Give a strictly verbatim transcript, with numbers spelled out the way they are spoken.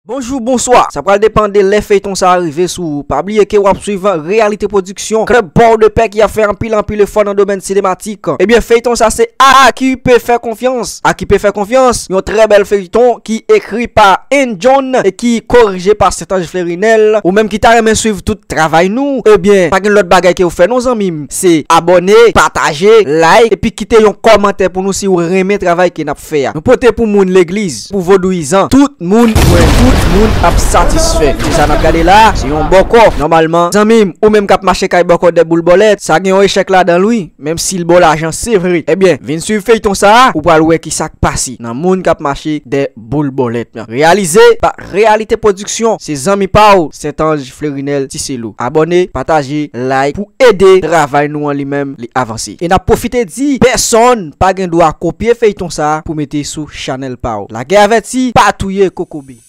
Bonjou, bonswa. Sa pral depann de lè feyton sa a rive sou ou. Pa bliye ke w ap swiv Réalité Production, Club Port de Paix ki ap fè anpil, anpil efò nan domèn sinematik. Ebyen, feyton sa se A Ki Pe Fè Konfyans. A Ki Pe Fè Konfyans, yon trè bèl feyton ki ekri pa Ann John e ki korije pa Saint-Ange Fleurinel. Ou menm ki ta renmen swiv tout travay nou, ebyen, pa gen lòt bagay ke w fè non, zanmi m. Se abòne, pataje, like, epi kite yon kòmantè pou nou si w renmen travay ke n ap fè a. Nou pote pou moun legliz, pou vodouyizan, tout moun, wè, tout moun ap satisfè. Se sa n ap gade la, se yon bòkò. Nòmalman, zanmi m, ou menm k ap mache kay bòkò dè boul bòlèt, sa gen yon echèk ladan l, wi, menm si l ba w lajan, se vre. Ebyen, vin swiv feyton sa a, ou pral wè ki sa k pase nan moun k ap mache dè boul bòlèt. Reyalize pa Réalité Production, se zanmi pa w, Saint-Ange Fleurinel Tisselou. Abòne, pataje, like pou ede travay nou an li menm li avanse. E n ap pwofite di, pèsonn pa gen dwa kopye feyton sa a pou mete sou chanèl pa w. Lagè avèti, pa touye kokobe.